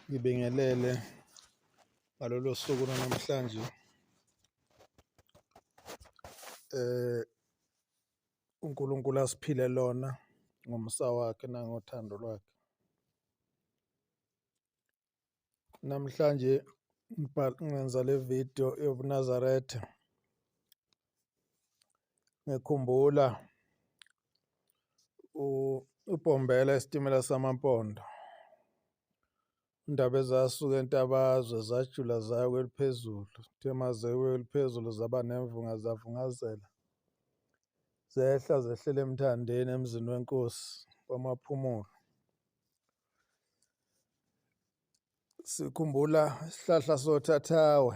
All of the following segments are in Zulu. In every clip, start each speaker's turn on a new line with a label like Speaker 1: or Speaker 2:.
Speaker 1: Ngibingelele ngalolu suku lwanamhlanje. Eh uNkulunkulu asiphile lona ngomusa wakhe nangothando lwakhe. Namhlanje ngenza le video yobuNazaretha ngikhumbula uBhombela isitimela samaMpondo. Indaba ezasuka eNtabazwe zajula zaya kweliphezulu, kuthe maziya kweliphezulu zaba nemvunga zavungazela, zehla zehlela eMthandeni emzini wenkosi kwaMaphumulo. Sikhumbula isihlahla sothathawe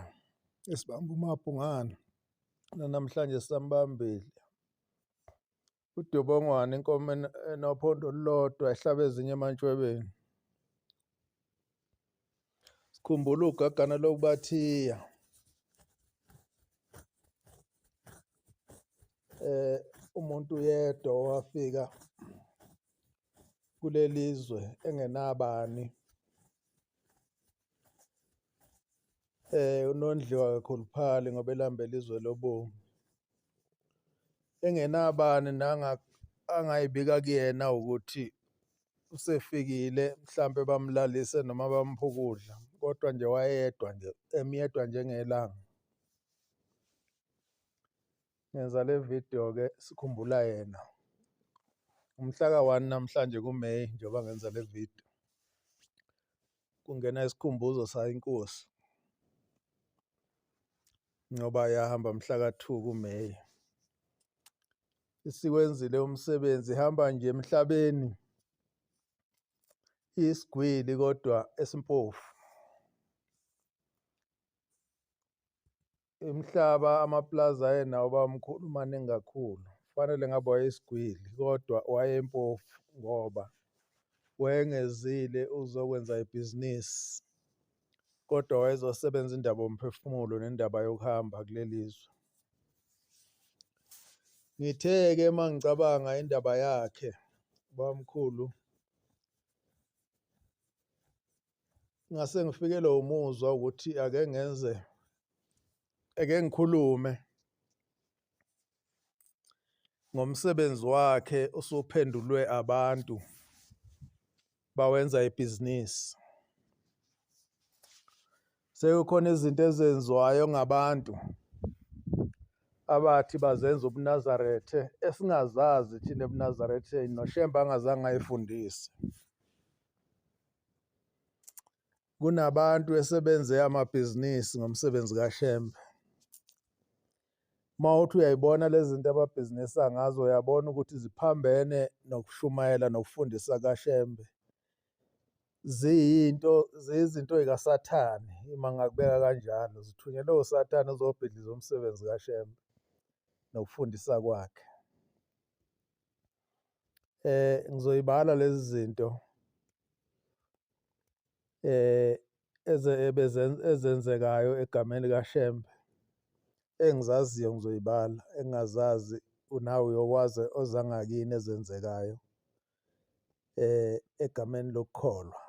Speaker 1: esibamba umabhungane nanamhlanje sisambambile. UDobongwane inkomo enophondo olulodwa ehlaba ezinye emantshwebeni. Sikhumbula ugagana lokubathiya umuntu yedwa owafika kulelizwe engenabani. Unondliwa akakhuluphali ngoba elambele izwe lobomi, engenabani angayibika kuyena ukuthi usefikile mhlampe bamlalise noma bamuphe ukudla, kodwa nje wayedwa nje emyedwa njengelanga. Ngenza le video-ke sikhumbula yena umhla ka-1 namhlanje kuMeyi, njengoba ngenza le video kungena isikhumbuzo sayo inkosi ngoba yahamba mhla ka-2 kuMeyi. Isiwenzile umsebenzi, ihamba nje emhlabeni isigwili kodwa esimpofu. Imihlaba amapulazi ayenawo ubabamkhulu maningi kakhulu, kufanele ngabe wayesigwili kodwa wayempofu ngoba wayengezile ukuzokwenza ibhizinisi kodwa wayezosebenza indaba yomphefumulo nendaba yokuhamba kuleli zwe. Ngithe-ke uma ngicabanga indaba yakhe ubabamkhulu, ngase ngifikelwe umuzwa ukuthi ake ngenze, ake ngikhulume ngomsebenzi wakhe usuphendulwe abantu bawenza ibhizinisi. Sekukhona izinto ezenziwayo ngabantu abathi bazenza ubuNazarethe esingazazi thina ebuNazaretheni noShembe angazange ayifundise. Kunabantu esebenze amabhizinisi ngomsebenzi kaShembe. Uma uthi uyayibona lezi zinto ababhizinisa ngazo uyabona ukuthi ziphambene nokushumayela nokufundisa kaShembe. Ziyinto, ziyizinto zikaSathane uma ngingakubeka kanjalo, zithunyelwe uSathane uzobhidliza umsebenzi kaShembe nokufundisa kwakhe. Ngizoyibala lezi zinto ezenzekayo egameni likaShembe engizaziyo ngizoyibala, engingazazi nawe uyokwazi ozangakini ezenzekayo egameni lokukholwa.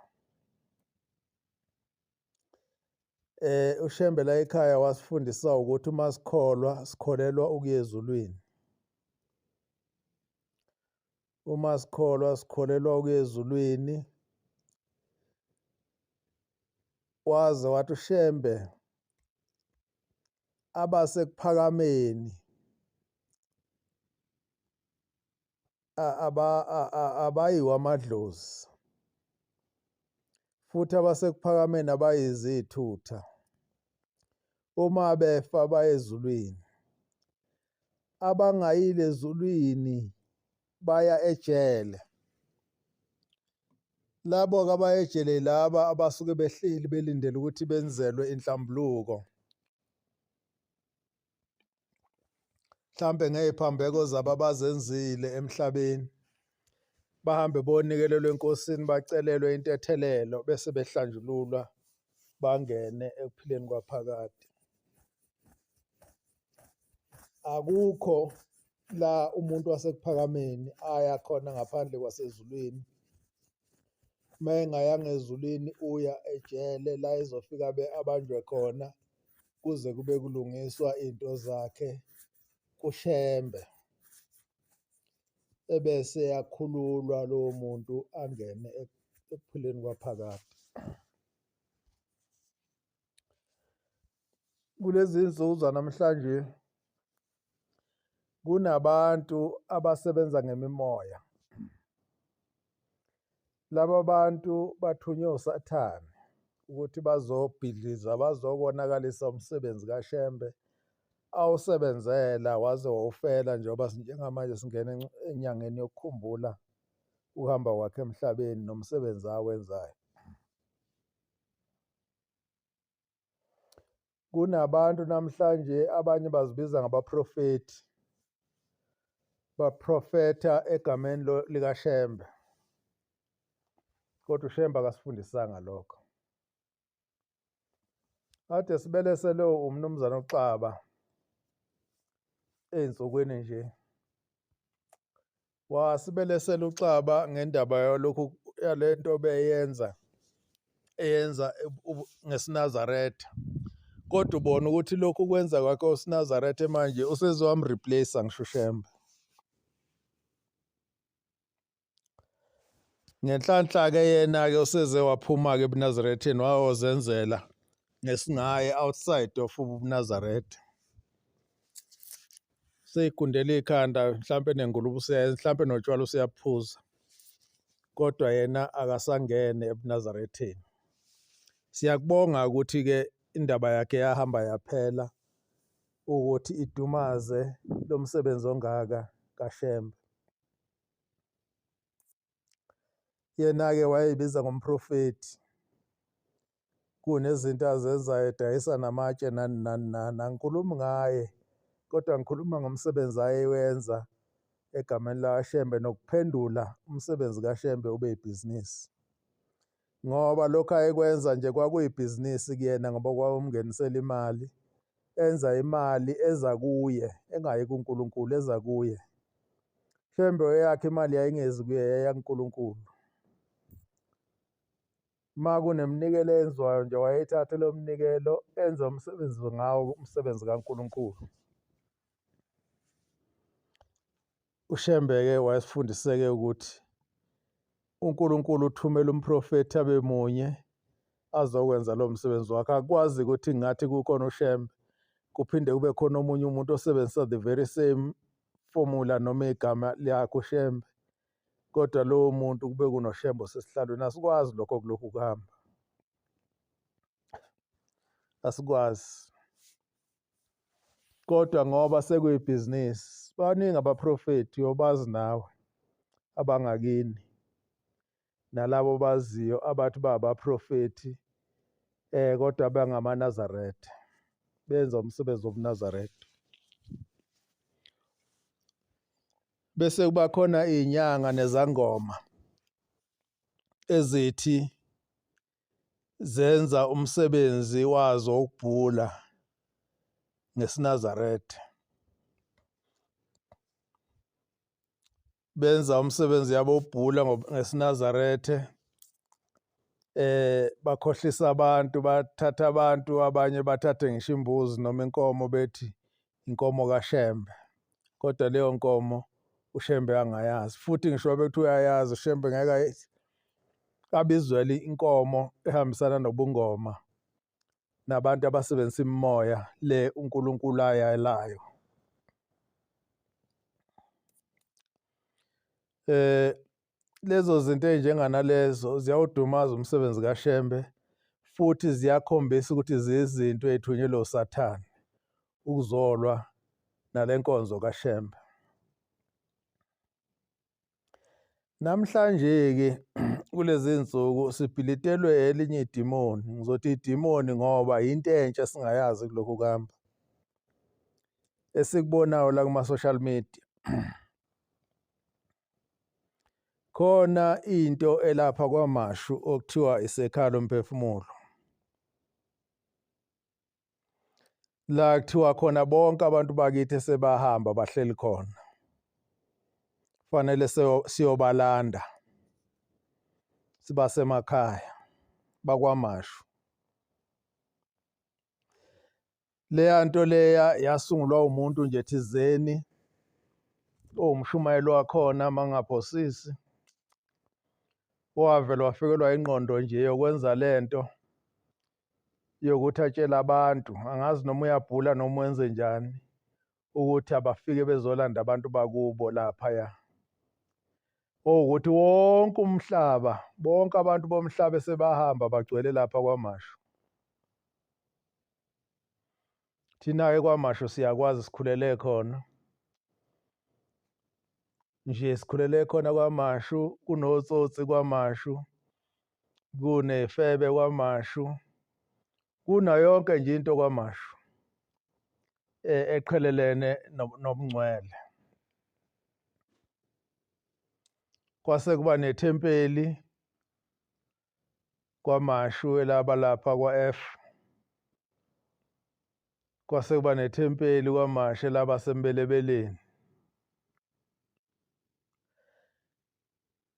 Speaker 1: UShembe la ekhaya wasifundisa ukuthi uma sikholwa sikholelwa ukuya ezulwini. Uma sikholwa sikholelwa ukuya ezulwini. Waze wathi uShembe abasekuphakameni abayiwa amadlozi futhi abasekuphakameni abayizithutha uma befa baye ezulwini, abangayile ezulwini baya ejele. Labo-ke abaya ejele laba abasuke behleli belindele ukuthi benzelwe inhlambuluko mhlampe ngey'phambeko zabo abazenzile emhlabeni, bahambe bonikelelwa enkosini bacelelwe intethelelo bese behlanjululwa bangene ekuphileni kwaphakade. Akukho la umuntu wasekuphakameni aya khona ngaphandle kwasezulwini. Uma engayanga ezulwini uya ejele la ezofika abanjwe khona kuze kube kulungiswa into zakhe kuShembe, ebese yakhululwa lowo muntu angene ekuphileni kwaphakade. Kulezi zinsuku zanamhlanje kunabantu abasebenza ngemimoya. Laba bantu bathunywe uSathane ukuthi bazobhidliza, bazokonakalisa umsebenzi kaShembe awusebenzela waze wawufela, njengoba njengamanje singena enyangeni yokukhumbula ukuhamba kwakhe emhlabeni nomsebenzi awenzayo. Kunabantu namhlanje abanye bazibiza ngabaprofethi, baprofetha egameni likaShembe, kodwa uShembe akasifundisanga lokho. Kade sibelesele umnumzane uXaba ey'nsukwini nje, wasibelesela uXaba ngendaba yalokhu yalento beyenza eyenza ngesiNazaretha, kodwa ubona ukuthi lokhu kwenza kwakhe usiNazaretha manje usezowam-replace ngisho uShembe. Ngenhlanhla-ke yena-ke useze waphuma-ke ebuNazaretheni wayozenzela ngesingaye outside of ubuNazaretha. Seyigundela ikhanda mhlampe nengulube useyayenza mhlampe notshwala useyaphuza, kodwa yena akasangene ebuNazaretheni. Siyakubonga ukuthi-ke indaba yakhe yahamba yaphela ukuthi idumaze lo msebenzi ongaka kaShembe. Yena-ke wayeyibiza ngomprofethi, kunezinto azenzayo edayisa namatshe nani nani nani. Angikhulumi ngaye kodwa ngikhuluma ngomsebenzi ayewenza egameni lakaShembe nokuphendula umsebenzi kaShembe ube ibhizinisi, ngoba lokhu ayekwenza nje kwakuyibhizinisi kuyena, ngoba kwakumngenisela imali, enza imali eza kuye, engayi kuNkulunkulu, eza kuye. Shembe eyakhe imali yayingezi kuye, yayiya kuNkulunkulu. Uma kuneminikelo eyenziwayo nje wayethatha lo mnikelo enze umsebenzi ngawo, umsebenzi kaNkulunkulu. UShembe-ke wayesifundise-ke ukuthi uNkulunkulu uthumela umprofethi abe munye azokwenza lo msebenzi wakhe. Akwazi ukuthi ngathi kukhona uShembe kuphinde kube khona omunye umuntu osebenzisa the very same formula noma igama lakhe uShembe, kodwa lowo muntu kube kunoShembe osesihlalweni. Asikwazi lokho kulokhu kuhamba, asikwazi. Kodwa ngoba sekuyibhizinisi, baningi abaprofethi obazi nawe abangakini nalabo baziyo abathi babaprofethi kodwa bangamaNazaretha, benza umsebenzi wobuNazaretha. Bese kuba khona iy'nyanga nezangoma ezithi zenza umsebenzi wazo wokubhula ngesiNazaretha, benza umsebenzi yabo wokubhula ngesiNazaretha, bakhohlisa abantu, bathatha abantu, abanye bathathe ngisho imbuzi noma inkomo bethi inkomo kaShembe, kodwa leyo nkomo uShembe angayazi, futhi ngisho bethi uyayazi uShembe ngeke abizwele inkomo ehambisana nobungoma nabantu abasebenzisa imimoya le uNkulunkulu ayalayo. Lezo zinto ey'njenganalezo ziyawudumaza umsebenzi kaShembe, futhi ziyakhombisa ukuthi ziyizinto ey'thunyelwe uSathane ukuzolwa nale nkonzo kaShembe. Namhlanje-ke kulezi nsuku sibhilitelwe elinye idimoni. Ngizothi idimoni ngoba yinto entsha esingayazi kulokhu kuhamba esikubonayo la kuma-social media. Khona into elapha kwaMashu okuthiwa isekhaya lomphefumulo, la kuthiwa khona bonke abantu bakithi sebahamba bahleli khona, fanele siyobalanda. Sibasemakhaya bakwaMashu. Leya nto leya yasungulwa umuntu nje thizeni owumshumayeli wakhona mangaphosisi owavele wafikelwa ingqondo nje yokwenza lento yokuthi atshele abantu, angazi noma uyabhula noma wenze njani, ukuthi abafike bezolanda abantu bakubo laphaya. Owukuthi wonke umhlaba, bonke abantu bomhlaba esebahamba bagcwele lapha kwaMashu. Thina-ke kwaMashu siyakwazi, sikhulele khona. Nje sikhulele khona kwaMashu, kunotsotsi kwaMashu, kunefebe kwaMashu, kunayo yonke nje into kwaMashu eqhelelene nobungcwele. Kwase kuba nethempeli kwaMashu elaba lapha kwa-F. Kwase kuba nethempeli kwaMashu elaba sembelebeleni.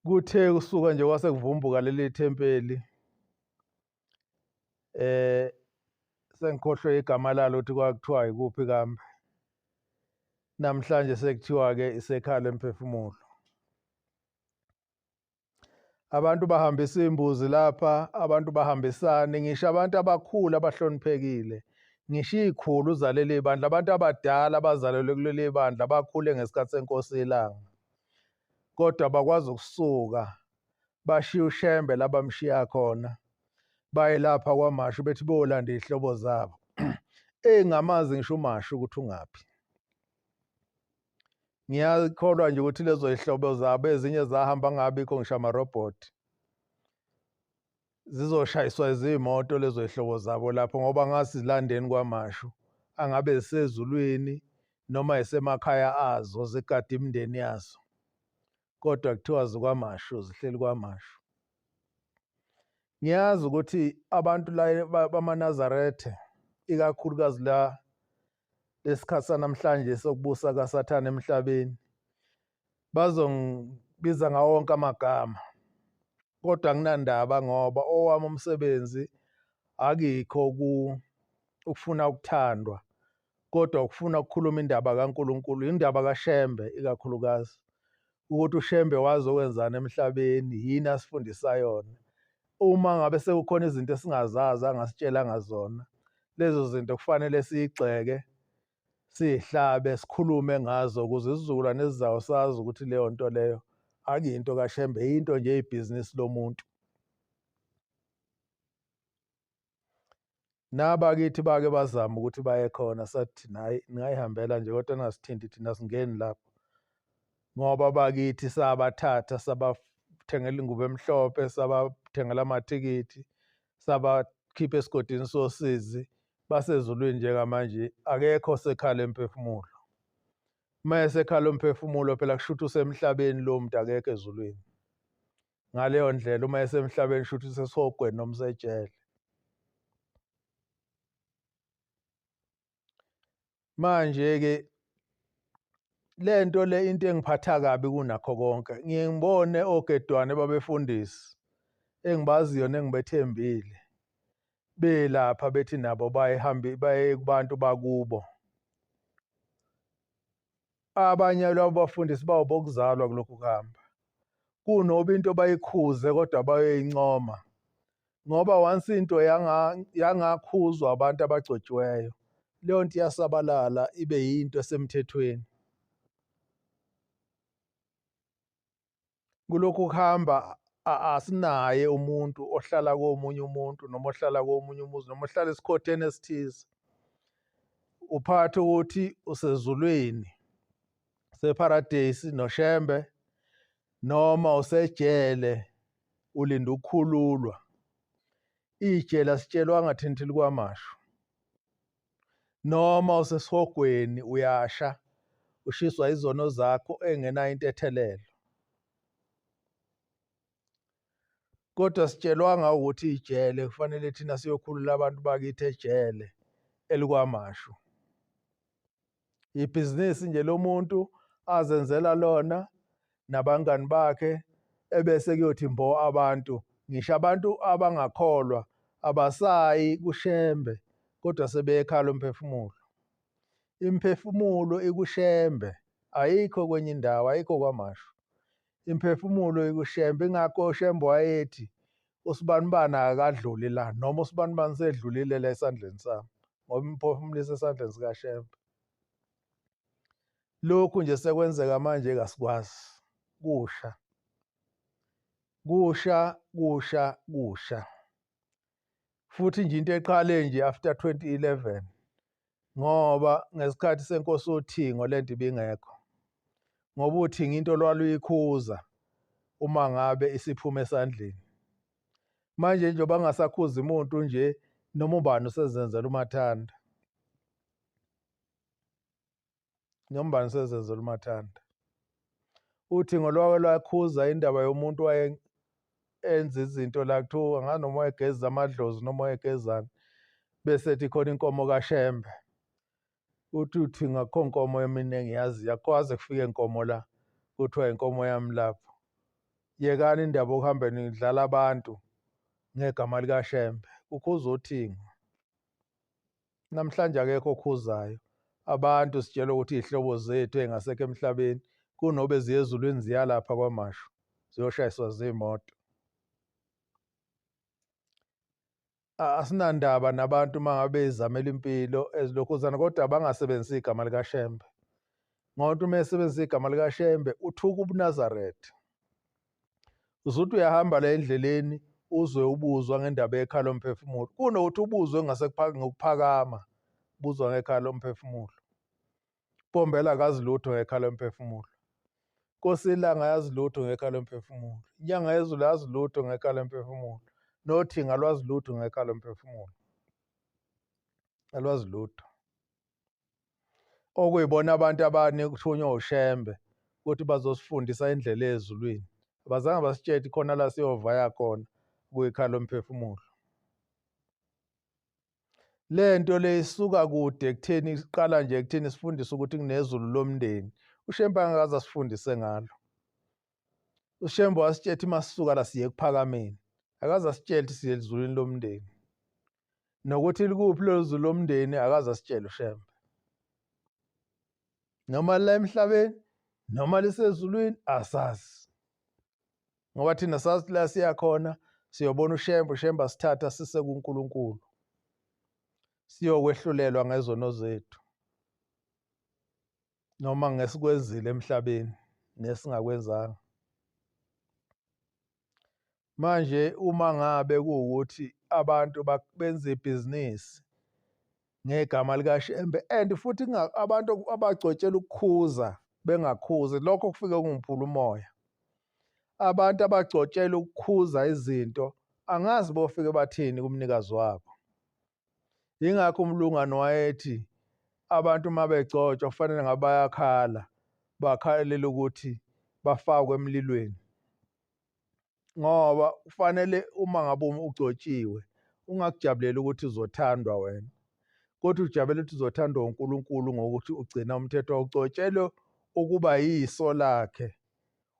Speaker 1: Kuthe kusuka nje kwase kuvumbuka leli thempeli, sengikhohlwe igama lalo ukuthi kwakuthiwa ikuphi kambe. Namhlanje sekuthiwa-ke isekhaya lemphefumulo. Abantu bahambisa iy'mbuzi lapha, abantu bahambisane, ngisho abantu abakhulu abahloniphekile, ngisho iy'khulu zaleli bandla, abantu abadala abazalelwe kuleli bandla bakhule ngesikhathi senkosi iLanga, kodwa bakwazi ukusuka bashiye uShembe la bamshiya khona, baye lapha kwaMashu bethi beyolanda iy'hlobo zabo ey'ngamazi ngisho uMashu ukuthi ungaphi. Ngiyakholwa nje ukuthi lezo zihlobo zabo ezinye zahamba ngabikho ngisho amarobhothi, zizoshayiswa izimoto lezo zihlobo zabo lapho, ngoba ngasilandeni kwaMashu angabe zisezulwini noma isemakhaya azo zigade imindeni yazo, kodwa kuthiwa zikwaMashu, zihleli kwaMashu. Ngiyazi ukuthi abantu la bamaNazaretha, ikakhulukazi la lesikhathi sanamhlanje sokubusa kaSathane emhlabeni, bazongibiza ngawo wonke amagama, kodwa anginandaba ngoba owami umsebenzi akikho ukufuna ukuthandwa, kodwa ukufuna ukukhuluma indaba kaNkulunkulu, indaba kaShembe ikakhulukazi, ukuthi uShembe wazokwenzani emhlabeni, yini asifundisa yona. Uma ngabe sekukhona izinto esingazazi angasitshelanga zona, lezo zinto kufanele siyigxeke, siyihlabe, sikhulume ngazo ukuze isizukulwane esizayo sazi ukuthi leyo nto leyo akuyinto kaShembe, yinto nje eyibhizinisi lomuntu. Nabakithi bake bazama ukuthi baye khona, sathi thina hhayi ningayihambela nje kodwa ningasithinti thina singeni lapho, ngoba bakithi sabathatha sabathengela ingubo emhlophe, sabathengela amathikithi, sabakhipha esigodini sosizi, basezulwini njengamanje, akekho osekhala emphefumulo. Uma esekhala umphefumulo phela kusho ukuthi usemhlabeni lowo muntu, akekho ezulwini. Ngaleyo ndlela uma esemhlabeni shuthi usesihogweni noma usejele. Manje-ke le nto le into engiphatha kabi kunakho konke, ngiye ngibone ogedwane babefundisi engibaziyo nengibethembile belapha bethi nabo bayihambe baye kubantu bakubo. Abanye labo bafundisi bawo bokuzalwa kulokhu kuhamba, kunoba into bayikhuze kodwa bayoyincoma, ngoba once into yangakhuzwa abantu abagcotshiweyo, leyo nto iyasabalala ibe yinto esemthethweni. Kulokhu kuhamba asinaye umuntu ohlala komunye umuntu noma ohlala komunye umuzi noma ohlala esikhotheni esithize. Uphatha ukuthi usezulwini separadesi noShembe noma usejele ulinda ukukhululwa. Ijele asitshelwanga thina ukuthi likwaMashu. Noma usesihogweni uyasha, ushiswa izono zakho engenayo intethelelo. Kodwa sitshelwanga ukuthi ijele kufanele thina siyokhulula abantu bakithi ejele elikwaMashu. Ibhizinisi nje lomuntu azenzela lona nabangani bakhe, ebese kuyothi mbo abantu Ngisho abantu abangakholwa abasayi kuShembe kodwa sebekhala umphefumulo. Imiphefumulo ikuShembe, ayikho kwenye indawo, ayikho kwaMashu. Imiphefumulo ikuShembe, ingakho uShembe wayethi usibanibani akadluli la, noma usibanibani sedlulile la esandleni sami, ngoba imiphefumulo isesandleni sikaShembe. Lokhu nje sekwenzeka manje kasikwazi, kusha kusha kusha kusha. Futhi nje into eqale nje after 2011, ngoba ngesikhathi senkosi uThingo lento ibingekho, ngoba uThingo into lwaluyikhuza uma ngabe isiphuma esandleni. Manje njengoba angasakhuzi umuntu nje, noma ubani usezenzela umathanda, noma ubani usezenzela umathanda. Uthingo lwake lwakhuza indaba yomuntu waye enza izinto la, kuthiwa angazi noma wayegeza amadlozi noma wayegezani, bese ethi khona inkomo kaShembe. Uthi uthingo akukho nkomo mina engiyaziyo, akukwaze kufike nkomo la kuthiwa inkomo yami lapho. Yekani indaba yokuhambe nidlala abantu ngegama likaShembe, kukhuza uthingo. Namhlanje akekho okhuzayo. Abantu sitshelwa ukuthi iy'hlobo zethu ey'ngasekho emhlabeni kunobe ziye ezulwini ziya lapha kwaMashu ziyoshayiswa zimoto. Asinandaba nabantu uma ngabe bezamela impilo ezilokhuzana, kodwa bangasebenzisi igama likaShembe, ngoba uma esebenzisa igama likaShembe uthuka ubuNazaretha. Uzuthi uyahamba la endleleni uzwe ubuzwa ngendaba yekhala lomphefumulo, kunokuthi ubuzwe ngokuphakama, ubuzwa ngekhala lomphefumulo. Pombela akazi lutho ngekhala lomphefumulo. Nkosi iLanga yazi lutho ngekhala lomphefumulo. Inyanga yezulu yazi lutho ngekhala lomphefumulo. Nothingo alwazi lutho ngekhala lomphefumulo. Alwazi lutho. Okuyibona abantu abanikuthunywa uShembe ukuthi bazosifundisa indlela ezulwini. Abazange basitshele khona la siyovaya khona kuyikhala lomphefumulo. Le nto le isuka kude ekutheni iqala nje ekutheni sifundise ukuthi kunezulu lomndeni. UShembe angakaze asifundise ngalo. UShembe wasitshela ukuthi masisuka la siye ekuphakameni. Akaze asitshele ukuthi siye ezulwini lomndeni. Nokuthi likuphi lelo zulu lomndeni akaze asitshele uShembe. Noma la emhlabeni noma lisezulwini asazi. Ngoba thina sazi la siya khona siyobona uShembe, uShembe asithatha sise kuNkulunkulu. Siyokwehlulelwa ngezono zethu. Noma ngesikwenzile emhlabeni nesingakwenzanga. Manje uma ngabe kuwukuthi abantu benza ibhizinisi ngegama likaShembe and futhi abantu abagcotshelwa ukukhuza bengakhuzi, lokho kufike kungiphula umoya. Abantu abagcotshelwa ukukhuza izinto angazi bofike bathini kumnikazi wabo. Yingakho umlungane wayethi abantu uma begcotshwa kufanele ngabe bayakhala, bakhalele ukuthi bafakwe emlilweni. Ngoba kufanele uma ngabe ugcotshiwe ungakujabuleli ukuthi uzothandwa wena, kodwa ujabulele ukuthi uzothandwa uNkulunkulu ngokuthi ugcina umthetho. Ugcotshelwe ukuba yiso lakhe,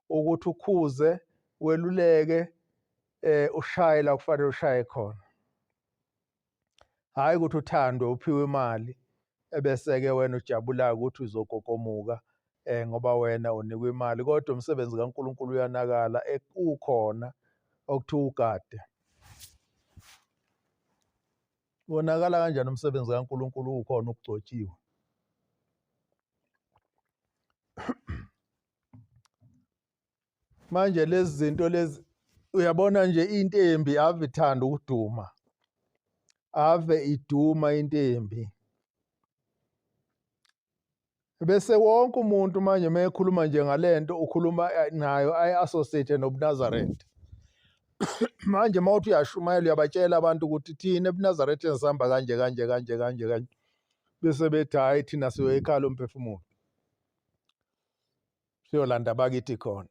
Speaker 1: ukuthi ukhuze, weluleke, ushaye la kufanele ushaye khona. Hhayi ukuthi uthandwe uphiwe imali ebese-ke wena ujabula ukuthi uzokokomuka ngoba wena unikwa imali, kodwa umsebenzi kaNkulunkulu uyanakala ukhona okuthiwa ugade. Wonakala kanjani umsebenzi kaNkulunkulu ukhona ukugcotshiwe? Manje lezi zinto lezi uyabona nje into embi ave ithanda ukuduma, ave iduma into embi. Bese wonke umuntu manje uma ekhuluma nje ngalento ukhuluma nayo ayi-associate nobuNazaretha. Manje uma uthi uyashumayela uyabatshela abantu ukuthi thina ebuNazaretheni sihamba kanje kanje kanje kanje kanje, bese bethi hhayi thina siyoyikhala umphefumulo, siyolanda abakithi khona.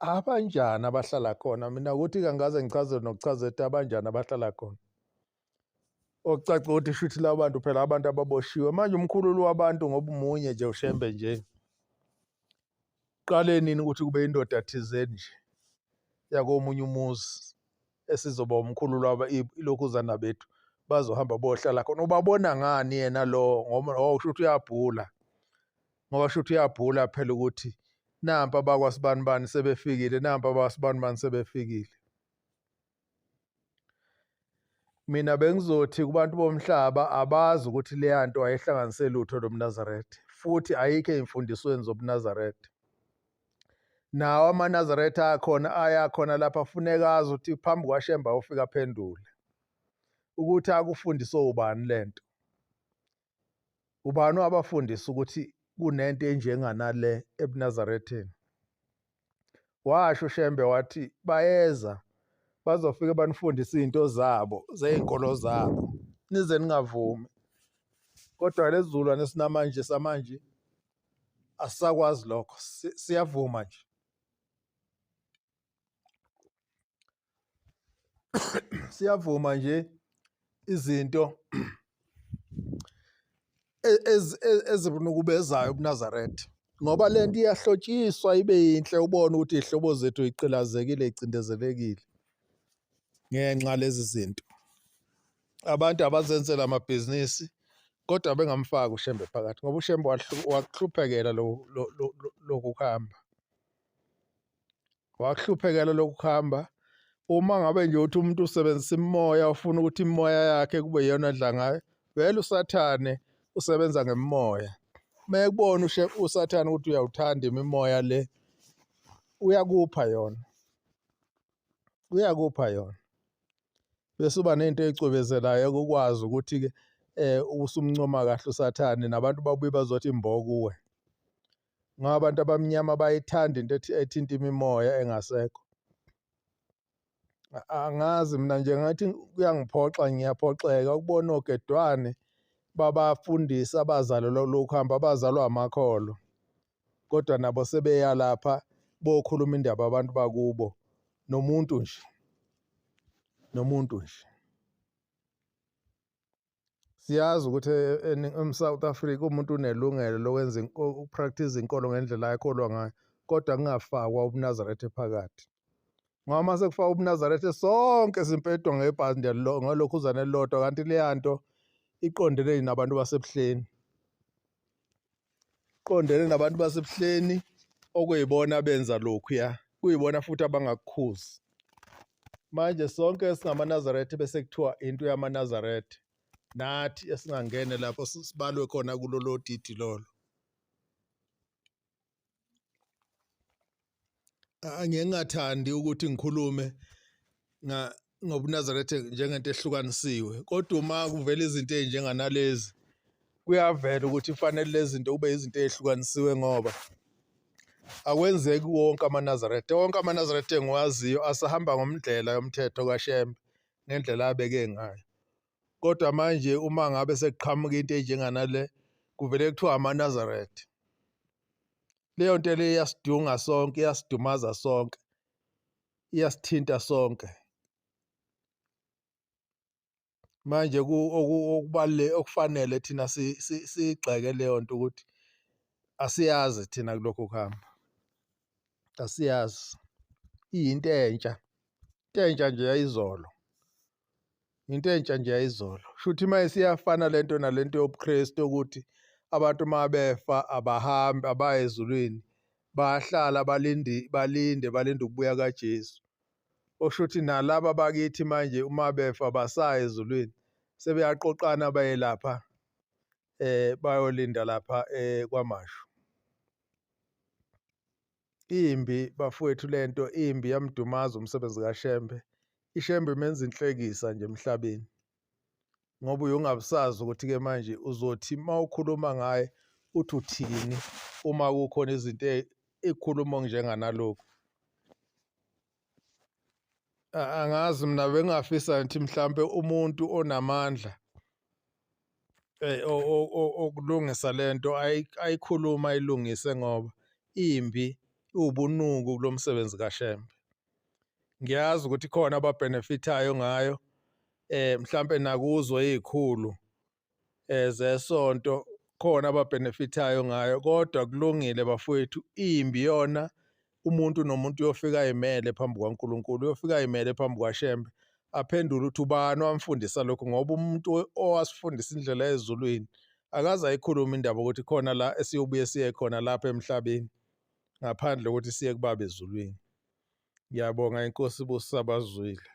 Speaker 1: Abanjani abahlala khona? Mina ukuthi kangaze ngichaze nokuchaza ukuthi abanjani abahlala khona. Okucaca ukuthi shuthi labo bantu phela abantu ababoshiwe. Manje umkhululi wabantu ngoba umunye nje uShembe nje. Qale nini ukuthi kube indoda thizeni nje yakomunye umuzi. esizoba umkhulu lwabo ilokhuzana bethu bazohamba bohlala khona. Ubabona ngani yena lo ngoba oh kusho ukuthi uyabhula, ngoba kusho ukuthi uyabhula phela ukuthi nampa abakwasibanibani sebefikile, nampa abakwasibanibani sebefikile. Mina bengizothi kubantu bomhlaba abazi ukuthi leya nto ayihlanganise lutho lomNazaretha futhi ayikho ey'mfundisweni zobuNazaretha. Nawo amaNazaretha akhona ayakhona lapha funeka azi ukuthi phambi kwaShembe awufika aphendule ukuthi akufundiswe ubani le nto. Ubani owabafundisa ukuthi kunento enjenganale ebuNazaretheni? Washo uShembe wathi bayeza bazofike banifundise izinto zabo zezinkolo zabo nize ningavumi. Kodwa lezi zukulwane esinamanje samanje asisakwazi lokho, siyavuma nje. Siyavuma nje izinto ezinukubezayo ubuNazaretha ngoba le nto iyahlotshiswa ibe yinhle ubone ukuthi iy'hlobo zethu y'gqilazekile y'cindezelekile ngenxa lezi zinto. Abantu abazenzela amabhizinisi kodwa bengamfaki uShembe phakathi ngoba uShembe wakuhluphekela lokhu kuhamba. Wakuhluphekela lokhu kuhamba. Uma ngabe nje uthi umuntu usebenzisa imimoya ufuna ukuthi imimoya yakhe kube iyona adla ngayo, vele uSathane usebenza ngemimoya. Uma ekubona uSathane ukuthi uyawuthanda imimoya le, uyakupha yona, uyakupha yona. Bese uba nento eyicwebezelayo ukwazi ukuthi-ke usumncoma kahle uSathane nabantu babuye bazothi mbo kuwe. Ngoba abantu abamnyama bayithanda into ethinta imimoya engasekho. Angazi mina nje ngathi kuyangiphoxa, ngiyaphoxeka ukubona ogedwane babafundisi abazalelwa lokhu hamba abazalwa amakholwa kodwa nabo sebeya lapha bokhuluma indaba abantu bakubo nomuntu nje, nomuntu nje. Siyazi ukuthi eSouth Africa umuntu unelungelo lokwenza ukupractice inkolo ngendlela ayikholwa ngayo, kodwa kungafakwa ubuNazaretha phakathi. Ngoba uma sekufakwa ubuNazaretha sonke simpetwa ngebhande ngalokhuzana elilodwa, kanti leya nto iqondene nabantu baseBuhleni. Iqondene nabantu baseBuhleni okuyibona abenza lokhuya, kuyibona futhi abangakukhuzi. Manje sonke esingamaNazaretha bese kuthiwa into yamaNazaretha, nathi esingangene lapho sibalwe khona kulolo didi lolo. Angeke ngingathandi ukuthi ngikhulume ngobuNazaretha njengento ehlukanisiwe, kodwa uma kuvela izinto ey'njenganalezi kuyavela ukuthi kufanele lezi zinto kube izinto ey'hlukanisiwe ngoba akwenzeki wonke amaNazaretha. Wonke amaNazaretha engiwaziyo asahamba ngomndlela yomthetho kaShembe ngendlela abeke ngayo. Kodwa manje uma ngabe sekuqhamuka into enjenganale kuvele kuthiwa amaNazaretha. Leyo nto leyo iyasidunga sonke, iyasidumaza sonke, iyasithinta sonke. Manje okubaluleke okufanele thina siyigxeke leyo nto ukuthi asiyazi thina kulokhu kuhamba, asiyazi. Iyinto entsha, into entsha nje yayizolo. Into entsha nje yayizolo. Shuthi uma isiyafana lento nalento yobuKristu ukuthi abantu uma befa abahambi abayi ezulwini bayahlala balinde balinde balinde ukubuya kaJesu. Okusho ukuthi nalaba bakithi manje uma befa abasayi ezulwini sebeyaqoqana baye lapha bayolinda lapha kwaMashu. Imbi bafowethu lento imbi yamdumaza umsebenzi kaShembe. IShembe imenza inhlekisa nje emhlabeni ngoba uye ungabusazi ukuthi-ke manje uzothi uma ukhuluma ngaye uthi uthini uma kukhona izinto ey'khuluma okunjenganalokhu. Angazi mina bengingafisa ngithi mhlampe umuntu onamandla okulungisa lento ayikhulume ayilungise ngoba imbi iwubunuku kulo msebenzi kaShembe. Ngiyazi ukuthi khona ababhenefithayo ngayo mhlampe nakuzo iy'khulu zesonto khona ababhenefithayo ngayo kodwa kulungile bafowethu imbi yona umuntu nomuntu uyofika ayimele phambi kwaNkulunkulu, uyofika ayimele phambi kwaShembe. Aphendule ukuthi ubani owamfundisa lokhu, ngoba umuntu owasifundisa indlela ezulwini akaze ayikhulume indaba ukuthi khona la esiyobuye siye khona lapha emhlabeni ngaphandle kokuthi siye kubaba ezulwini. Ngiyabonga, inkosi ibusise abazwile.